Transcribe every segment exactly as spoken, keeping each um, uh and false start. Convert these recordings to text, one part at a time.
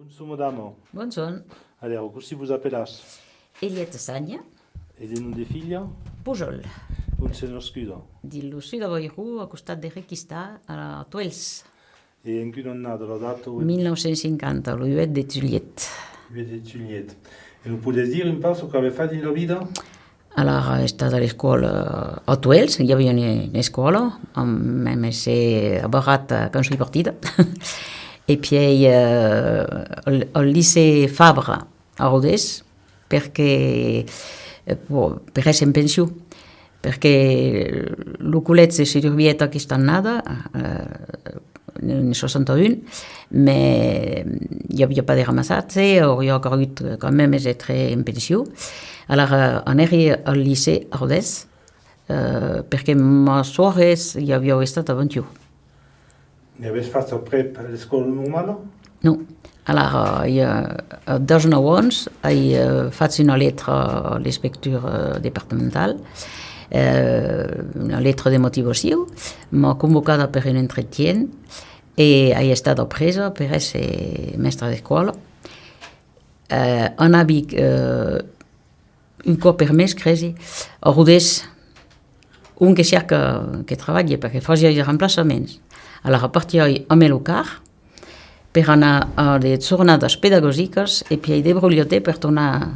Bonjorn, madama. Bonjorn. Alèra, cossí vos apelatz? Eliette Sagna. E de nom de filha? Pujol. Ont sètz nascuda? Dins lo sud d'Avairon, a costat de Requistar, a Tuèlhs. E en quina annada, la data? Mil nòu cents cinquanta, lo uèch de julhet. Uèch de julhet. E nos podètz dire un pauc çò qu'avètz fach dins la vida? Alara, ai estat a l'escòla a Tuèlhs, i aviá una, una escòla, amb, mème se a barrat, eh, quand soi partida. E pièi, eh, al, al licèu Fabre a Rodés, perque, eh, po-, per èsser en pension, perque lo collègi se durbièt aquesta annada, eh, en soixante-un, mès i aviá pas de ramassatge, auriá calgut quand mème èsser en pension. Alara, anèri al licèu Ardèche, eh, perque mas sòrres i avián estat avant ieu. E avètz fach aprèp l'escòla normala? Non. Alara, i a, a dètz-e-nòu ans, ai, eh, fach una letra a l'inspector, eh, departamental, eh, una letra de motivacion, m'a convocada per un entretien, e ai estat apresa per èsser mèstra d'escòla. Eh, anavi, eh, un còp per mes, cresi, a Rodés, ont que siá que, que trabalhe, perque fasiái de remplaçaments. Alara partiái amb lo car per anar a de jornadas pedagogicas e pièi debrolhar-te per tornar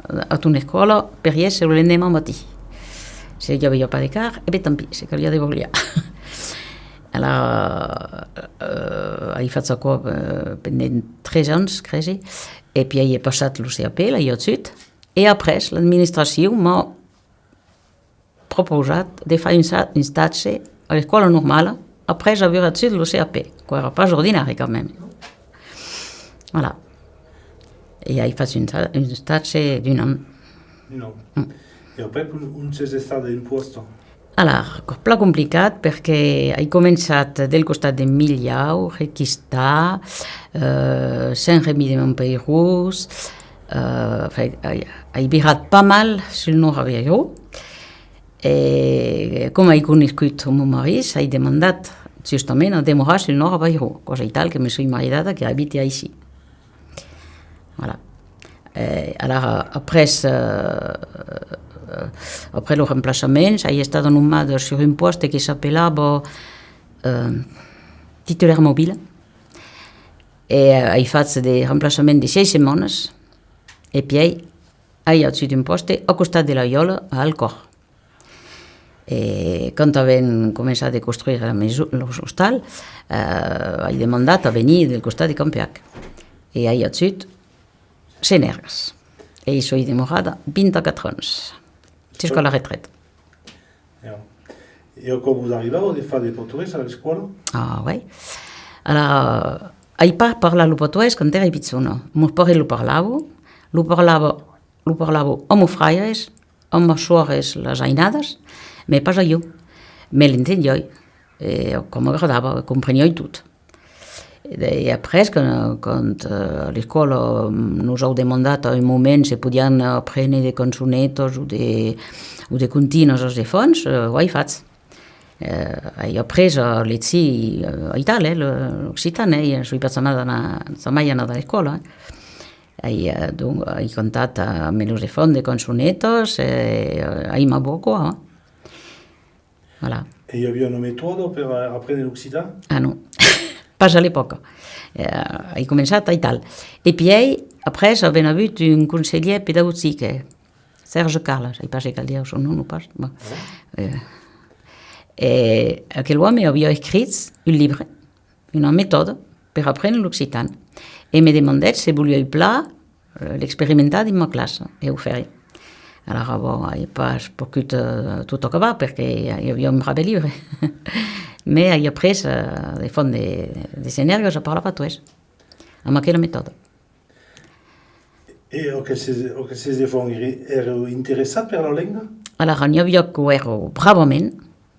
a ton escòla per i èsser lo lendeman matin. Se i aviá pas de car, e ben tant pis, se caliá debrolhar. Alara, eh, ai fach aquò, eh, pendent tres ans, cresi, e pièi ai passat lo C A P, l'ai agut, e après l'administracion m'a propausat de far un sa-, un estatge a l'escòla normala, après aver agut lo C A P, qu'èra pas ordinari quand mème. Voilà. E ai fach un sa-, un estatge d'un an. Un an. Mm. E après, ont, ont sètz estada en pòste? Alara, aquò es plan complicat, perque ai començat del costat de Milhau, Requistar, eh, Saint-Rémy-de-Montpeyroux, eh, enfin, ai, ai virat pas mal sul nòrd d'Avairon, e coma ai conescut mon marís, ai demandat justament a demorar sul nòrd d'Avairon, causa aital que me soi maridada, que abiti aicí. Voilà. Eh, alara, après, eh, après lo remplaçament, ai estada nomada sur un pòste que s'apelava, eh, titulaire mobile. E, eh, ai fach de remplaçament de sièis setmanas. E pièi, ai agut un pòste a costat de la Iòla, a Alcòr. E quand avèm començat de construire la maison, l'os-, l'ostal, eh, ai demandat a venir del costat de Campuac. E ai agut Senèrgas. E i soi demorada vint-e-quatre ans, jusqu'a la retreta. E aquò vos arribava de far de patoès a l'escòla? Ah, oui. Alara, ai pas parlat lo patoès quand èri pichona. Mos parents lo parlavan, lo parlavan lo parlavan amb mos fraires, amb mas sòrres, las ainadas, mès pas a ieu. Mès l'entendiái, e aquò m'agradava, compreniái tot. E après, quand, quand, eh, a l'escòla, mm, nos an demandat a un moment se podiam aprene de cançonetas o de, o de continas als enfants, eh, o ai fach. Eh, ai après a legir, eh, aital, eh, lo, l'occitan, eh, soi pas jamai anada, jamai anada a l'escòla, eh. Ai, eh, donc, ai cantat, eh, amb los enfants de cançonetas, e, eh, aimava aquò, eh. Voilà. E i aviá una metòda per, eh, aprene l'occitan? Ah non, pas a l'epòca. Eh, ai començat aital. E pièi, après, avèm avut un conselhièr pedagogic, eh, Serge Carles, sai pas se cal dire son nom o pas. Bon. Eh, e aquel òme aviá escrich un libre, una metòda per aprene l'occitan. E me demandèt se voliái plan, eh, l'experimentar dins ma classa, e o fèri. Alara, bon, ai pas pogut, eh, tot acabar, perque i aviá un brave libre. Mès ai après, eh, de fons de, de Senèrgas a parlar patoès, amb aquela metòda. E aqueles, aqueles enfants èri-, èran interessats per la lenga? Alara, n'i aviá qu'o èran bravament,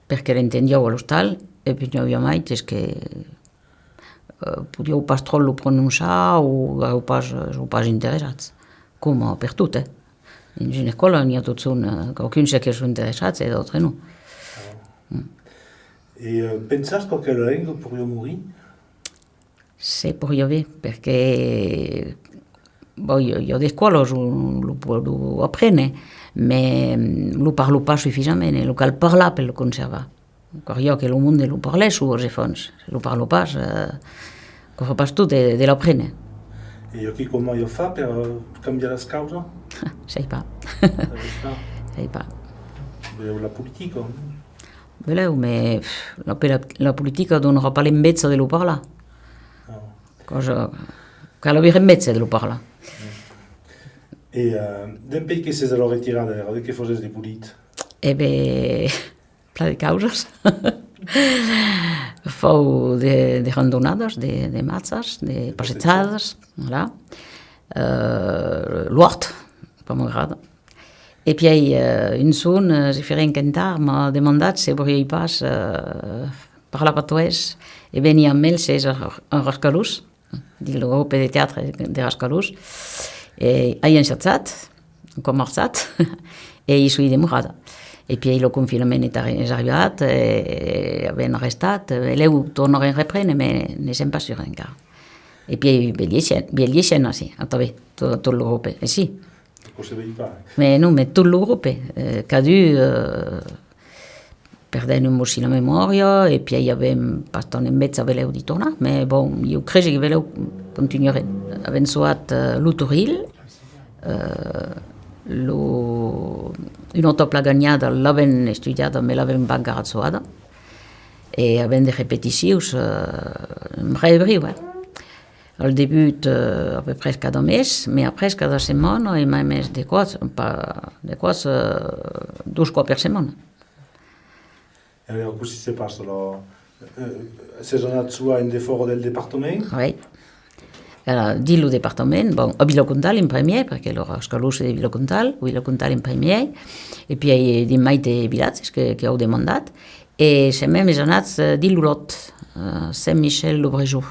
perque l'entendián a l'ostal, e puèi n'i aviá maites que, eh, podián pas tròp lo prononçar o èran pas, èran pas interessats, coma pertot, eh. Dins una escòla n'i a totjorn, eh, qualqu'uns que son interessats e d'autres non. Mm. E, eh, pensatz qu'aquela lenga poiriá morir? Se poriá aver, perque, bon, i a, i a d'escòlas ont lo pòdon aprene, mès, mm, lo parlan pas sufisament, e lo cal parlar per lo conservar. Caliá que lo monde lo parlèsson, los enfants. Se lo parlan pas, eh, aquò fa pas tot de, de l'aprene. E i a quicòm mai a far per, eh, cambiar las causas? Sai pas. Sabes pas? Sai pas. Benlèu la politica, non? Benlèu, mès, pff, la, la, la politica donarà pas l'enveja de lo parlar. Ah. Aquò's, cal aver enveja de lo parlar. E, eh, dempuèi que sètz a la retirada, èra, de qué fasètz de polit? E ben, plan de causas. Fau de, de randonadas, de, de marchas, de passejadas, voilà. Eh, l'òrt, aquò m'agrada. E pièi, eh, un jorn, eh, Zeferin Quintard m'a demandat se voliái pas, eh, parlar patoès e venir amb el, sètz, a, a Rascalós, dins lo grop de teatre de Rascalós. E ai ensaijat, aquò a marchat, e i soi demorada. E pièi lo confinament es arri-, es arribat, e avèm arrestat, e lèu tornarem reprene, mès ne sèm pas sûrs encara. E pièi Bèlhi e Sena, Bèlhi e Sena, si, atanben, tot, tot lo grop, e si. Aquò se vei pas, eh? Mès non, mès tot lo grop, eh, cadun, eh, perdèm un bocin la memòria, e pièi avèm pas tant enveja, benlèu, d'i tornar, mès bon, ieu cresi que benlèu contunharem. Avèm soat, eh, lo Toril, eh, lo, una autra plan ganhada, l'avèm estudiada, mès l'avèm pas encara soada, e avèm de repeticions, eh, un brèu briu, eh. Al debut, eh, a peu près cada mes, mès après cada setmana, e mai mès de còps, pas de còps, eh, dos còps per setmana. E alara, cossí se passa, la, eh, sètz anat soar en defòra del departament? Oui. Alara, dins lo departament, bon, a Vilacontal en primièr, perque lo Rascalós es de Vilacontal, Vilacontal en primièr, e pièi, eh, dins mai de vilatges que, que an demandat, e sèm mèmes anats, eh, dins lo Lòt, eh, Saint-Michel-l'Aubrejos.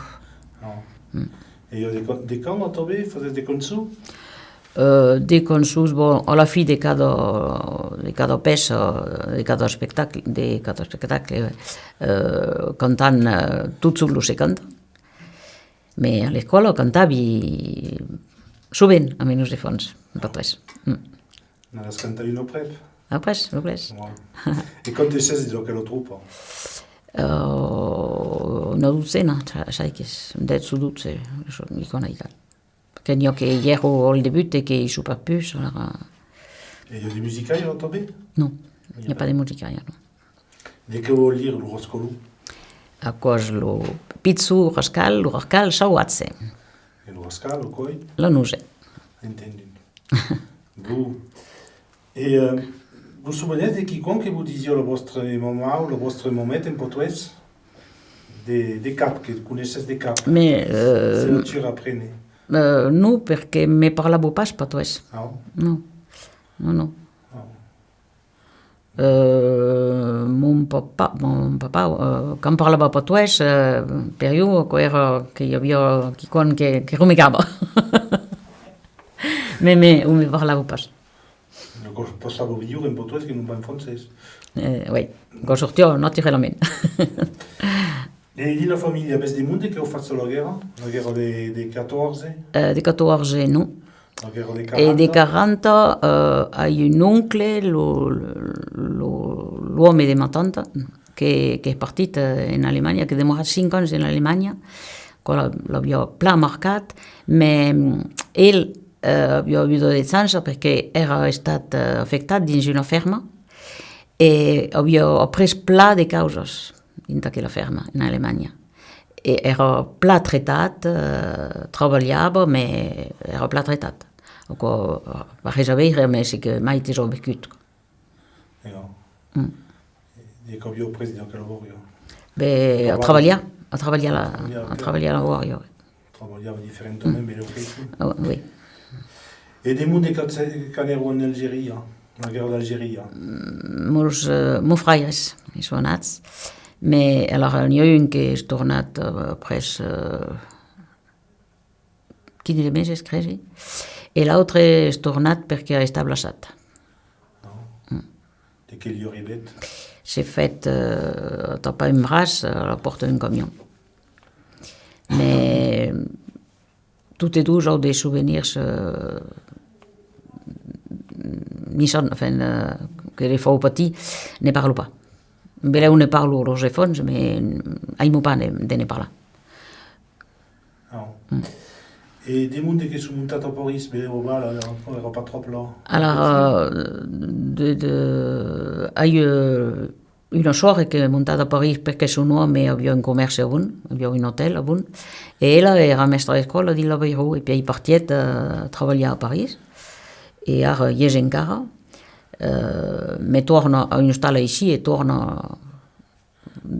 Ah. Mm. E i a de ca-, de cant atanben, fasètz de cançons? Eh, de cançons, bon, a la fin de cada, de cada pèça, de cada espectacle, de cada espectacle, eh, cantam, eh, tot sol lo se canta. Mès a l'escòla cantavi sovent amb los enfants, en patoès. Mm. N'anatz cantar un aprèp? Après, après. Ouais. E quantes sètz dins aquela tropa? Eh, una dotzena, sa-, sai qu'es dètz o dotze, quicòm aital. Que n'i a que i èran al debut e que i son pas pus, alara. E i a de musicaires atanben? Non, n'i a pas de musicaires, non. De qué vòl dire lo rascalon? Aquò's lo pichon rascal, lo rascal sauvatge. E lo rascal, aquò's? La nose. Entendut. Bon. E, eh, vos sovenètz de quicòm que vos disiá la vòstra mamà o lo vòstre mamet en patoès? De, de cap, que coneissètz de cap? Mès, eh, se la tu aprene. Eh, non, perque me parlavan pas patoès. Ah. Non. Non, non. Ah. Eh, mon papà, mon papà, eh, quand parlava patoès, eh, per ieu, aquò èra que i aviá quicòm que, que romegava. Mès, mès, o me parlava pas. Aquò passava milhor en patoès que non pas en francés. Eh, oui, aquò sortiá naturalament. E dins la familha, avètz de monde qu'an fach la guèrra? La guèrra de, de quatòrze? Eh, de quatòrze, non. La guèrra de quaranta? E de quaranta, eh, ai un oncle, lo, lo, l'òme de ma tanta, que, qu'es partit, eh, en Alemanha, que demòra cinc ans en Alemanha, aquò l'a-, l'aviá plan marcat, mès, mm, el, eh, aviá agut de chança perque èra estat, eh, afectat dins una fèrma e aviá aprés plan de causas dins aquela fèrma en Alemanha. E èra plan tretat, eh, trabalhava, mès èra plan tretat. Aquò, eh, pas res a veire amb çò que maites an vescut. E non. Mm. E qu'aviá aprés dins aquela bòria? Ben, a trabalhar, a trabalhar la, a trabalhar la bòria, oui. Trabalhava diferentament, mm, melhor que aquí. Ah, oui. E de monde qu'an-, qu'anèron en Algeria, la guèrra d'Algeria? Mm, mos, eh, mos fraires, i son anats. Mès alara, n'i a un qu'es tornat, eh, après, eh, quinze meses, cresi, e l'autre es tornat perque a estat blaçat. Ah. Mm. De qué li arribèt? Se fèt, eh, tapar un braç a la pòrta d'un camion. Mès totes dos an de sovenirs, eh, missant, enfin, eh, que les fau patir, ne parlan pas. Belèu ne parlan a lors enfants, mès aimon pas ne, de ne parlar. Ah. Mm. E de monde que son montats a París, belèu aval, èra pas tròp plan. Alara, eh, de, de, ai, eh, una sòrre qu'es montada a París perque son òme aviá un comèrci a Bon, aviá un otèl a Bon, e ela èra mèstra d'escòla dins l'Avairon, e pièi partièt, eh, trabalhar a París, e ara i es encara, eh, mès torna a un ostal aicí e torna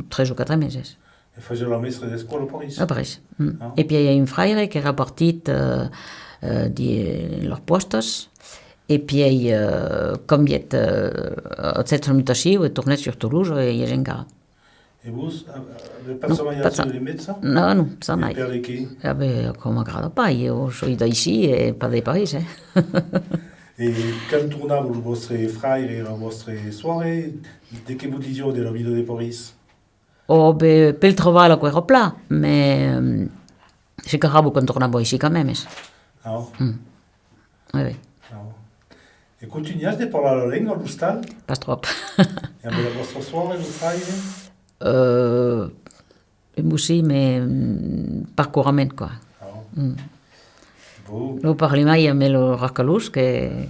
tres o quatre meses. E fasiá la mèstra d'escòla a París? A París, mm. Ah. E pièi i a un fraire qu'èra partit, eh, eh, dins las pòstas, e pièi, eh, cambièt, eh, agèt sa mutacion e tornèt sus Tolosa e i es encara. E vos, a-, avètz pas jamai agut de mètge? Non, non, jamai. E per de qué? Ah ben, aquò m'agrada pas, ieu soi d'aicí e pas de París, eh. E quand tornavan lo vòstre fraire e la vòstra sòrre, de qué vos disián de la vida de París? Ò, ben, pel trabalh, aquò èra plan, mès, mm, se carravan quand tornavan aicí quand mèmes. Ah. Mm. Oui, oui. Ah. E contunhatz de parlar la lenga a l'ostal? Pas tròp. E amb la vòstra sòrre, lo fraire? Euh, un bocin, mès, mm, pas corrament, quoi. Ah. Mm. Bon. Lo parli mai amb lo Rascalós que,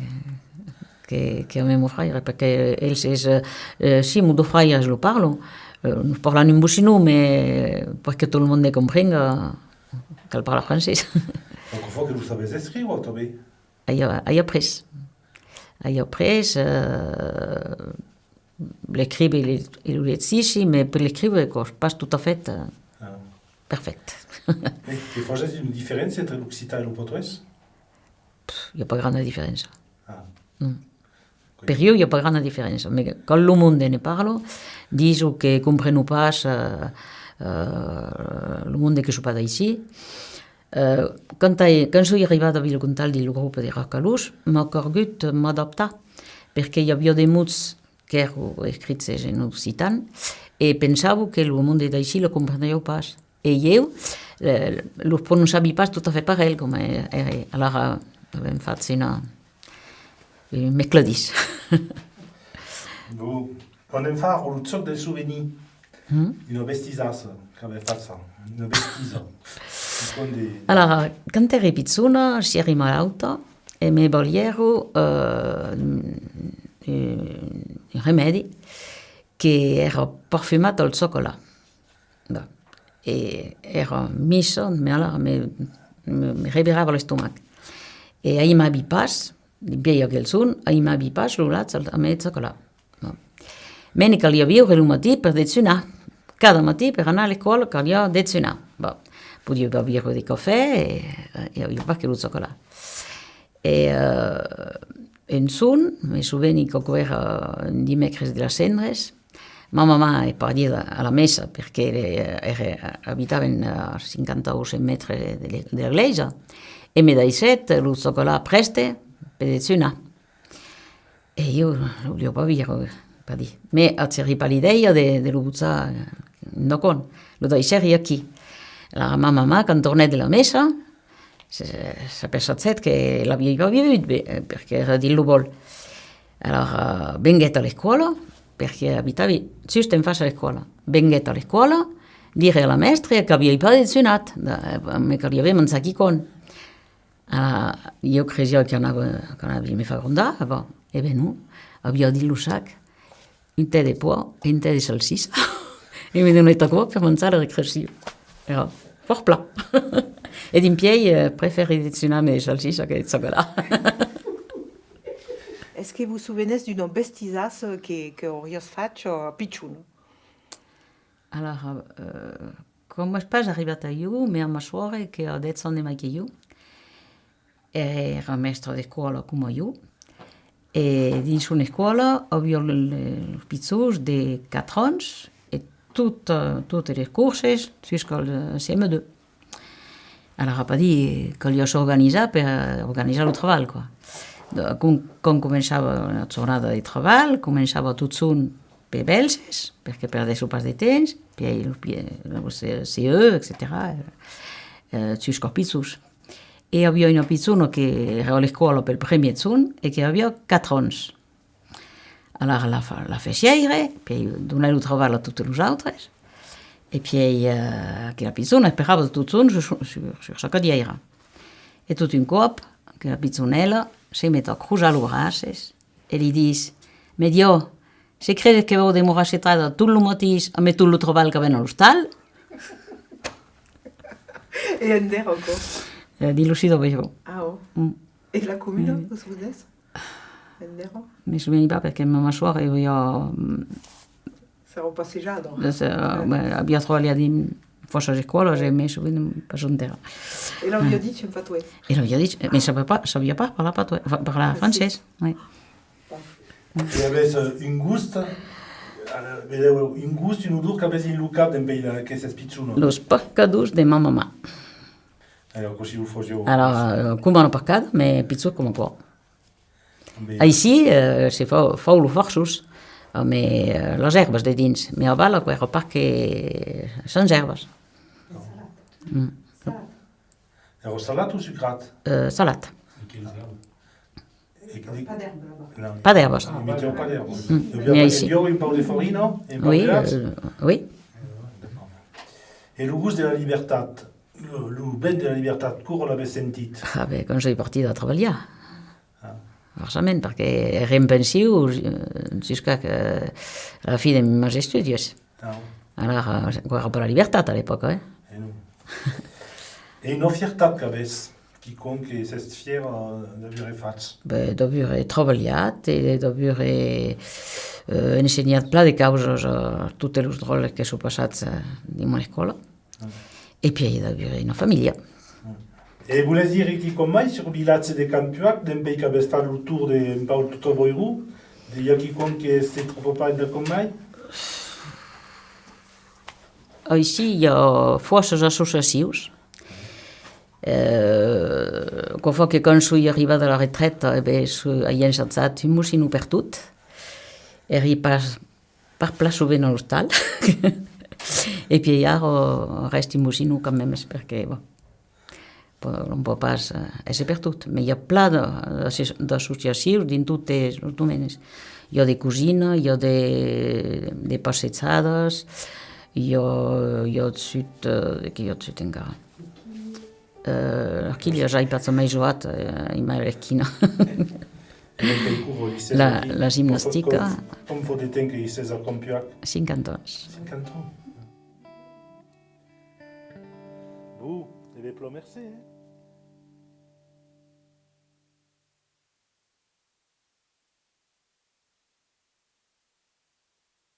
que, que amb mon fraire, perque els es, eh, si, mos dos fraires lo parlan, eh, nos parlam un bocinon, mès per que tot lo monde comprenga, cal parlar francés. Aquò fa que lo sabètz escriure, tanben? Ai, ai après. Ai après, eh, l'escriure e le, e lo legir, mès per l'escriure, aquò's pas tot a fèt, eh, perfèct. E que fasètz una diferéncia entre l'occitan e lo patoès? Pff, i a pas granda diferéncia. Ah. Mm. Per ieu, i a pas granda diferéncia. Mès quand lo monde ne parla, dison que comprenon pas, eh, eh, lo monde que son pas d'aicí. Eh, quand ai, quand soi arribada a Vilacontal dins lo grop de Rascalós, m'a calgut m'adaptar, perque i aviá de mots qu'èran escriches en occitan, e pensavan que lo monde d'aicí la compreniá pas. E ieu, eh, los prononçavi pas tot a fèt parelh, coma, eh, eh, alara avèm fach una, un mescladís. Bon, anem far lo jòc del sovenir. Mm. Una bestisassa qu'avètz facha, una bestisa. Quicòm de... Alara, quand èri pichona, sièri malauta, e me balhèron, eh, un, un remèdi que èra parfumat al chocolat. Bon. E èra missant, mès alara me, me, me revirava l'estomac. E aimavi pas, dempièi aquel jorn, aimavi pas lo lach al, amb chocolat. Bon. Mès ne caliá biure lo matin per dejunar. Cada matin, per anar a l'escòla, caliá dejunar. Bon. Podiá pas biure de cafè, e, e aviá pas que lo chocolat. E, eh, un jorn, me soveni qu'aquò èra un dimècres de las Cendres, ma mamà es partida a la messa, perque, eh, èra, abitàvem a cinquanta o cent mètres de l'e-, de la glèisa, e me daissèt lo chocolat prèste per dejunar. E ieu lo voliá pas biure, pas dire. Mès agèri pas l'idèia de, de lo bochar endacòm. Lo daissèri aquí. Alara ma mamà, quand tornèt de la messa, se, s'apercebèt que l'aviái pas bivut, be-, perque èra dins lo bòl. Alara, venguèt a l'escòla, perque abitavi just en fàcia a l'escòla. Venguèt a l'escòla, dire a la mèstra qu'aviái pas dejunat, de-, me caliá ben manjar quicòm. Ah, ieu cresiái qu'anava, qu'anavi me far grondar, bon, e ben non, aviá dins lo sac un tè de pois e un tè de salsissa, e me donèt aquò per manjar a la recreacion. Èra fòrt plan. E dempièi, eh, prefèri dejunar amb de salsissa que de chocolat. Es que vos sovenètz d'una bestisassa que, que auriatz fach, eh, pichon? Alara, eh, coma es pas arribat a ieu, mès a ma sòrre, que a dètz ans de mai que ieu, èra mèstra d'escòla coma ieu, e dins son escòla aviá le, le, los pichons de quatre ans e tot, eh, totes les corses jusqu'al C M deux. Alara, pas dire, caliá s'organizar per, eh, organizar lo trabalh, quoi. Donc, quand, quand començava una jornada de trabalh, començava totjorn per bèlses, perque perdèsson pas de temps, pièi los pie-, los, eh, C E, etcetèra, eh, eh, sus còps pichons. E aviá una pichona que èra a l'escòla pel primièr jorn e que aviá quatre ans. Alara la fa-, la fèt sièire, pièi donèt lo trabalh a totes los autres, e pièi, eh, aquela pichona esperava totjorn sus, sus, sus sa cadièira. E tot un còp, aquela pichonèla se met a crosar los braces e li ditz: "Mediò, se creses que vau demorar setada tot lo matin amb tot lo trabalh qu'avèm a l'ostal?" E endèra aquò? Eh, dins lo sud d'Avairon. Ah, ò. Mm. E la comuna, mm, que se diguèt? Endèra? Me soveni pas perque ma, ma sòrre aviá, mm, s'èra passejada. Eh, se, eh, ben, aviá trabalhat dins fòrça escòlas e me soveni pas ont èra. E l'aviá dit en patoès? E l'aviá dit, eh, me sabiá pas, sabiá pas parlar patoès, fa-, parlar francés, oui. E avètz, eh, un gost, eh, benlèu un gost, una odor qu'avètz dins lo cap dempuèi la, que sètz pichona? Los pacadons de ma mamà. Alara, cossí lo fasiá? Alara, eh, coma una pacada, mès pichon coma aquò. Aicí, eh, se fa, fau los farçons, eh, mès, eh, las èrbas dedins, mès aval aquò èra pas que sens èrbas. Mm. Èra salat o sucrat? Eh, salat. E que... Pas d'èrbas. Non. Pas d'èrbas. Metián pas d'èrbas. Mm. Deviá pas de biòu, un pauc de farina, un pauc de lach? Oui, eh, oui. E lo gost de la libertat, lo, lo vent de la libertat, quora l'avètz sentit? Ah, ben, quand soi partida a trabalhar. Ah. Forçament, perque èrem pensius, eh, jusqu'a que, a la fin de mos estudis. Ah. Alara, eh, aquò èra pas la libertat a l'epòca, eh? E non. E una fiertat qu'avètz, quicòm que sètz fièr, eh, d'aver fach? Ben, d'aver trabalhat e d'aver, eh, ensenhat plan de causas a totes los dròlles que son passats, eh, dins mon escòla. E pièi d'aver una familha. E volètz dire quicòm mai sul vilatge de Campuac, dempuèi qu'avètz fach lo torn de un pauc tot Avairon? De, i a quicòm que se tròba pas endacòm mai? Aicí i a fòrças associacions. Eh, aquò fa que quand soi arribada a la retreta, e ben, so-, ai ensatzat un bocin pertot. Èri pas pas plan sovent a l'ostal. E pièi ara rèsti un bocin quand mèmes, perque, bon, po-, non pòt pas, eh, èsser pertot, mès i a plan de, d'asso-, d'associacions dins totes los domènis. I a de cosina, i a de, de passejadas, i a, i a de sut, eh, de qué i a de sut encara? Eh, aquí li as ai pas jamai jogat, eh, i mai l'esquina. La, la gimnastica. Quant fa de temps que i sètz a Campuac? Cinquanta ans. Cinquanta ans. Bon, e ben, plan mercé, eh?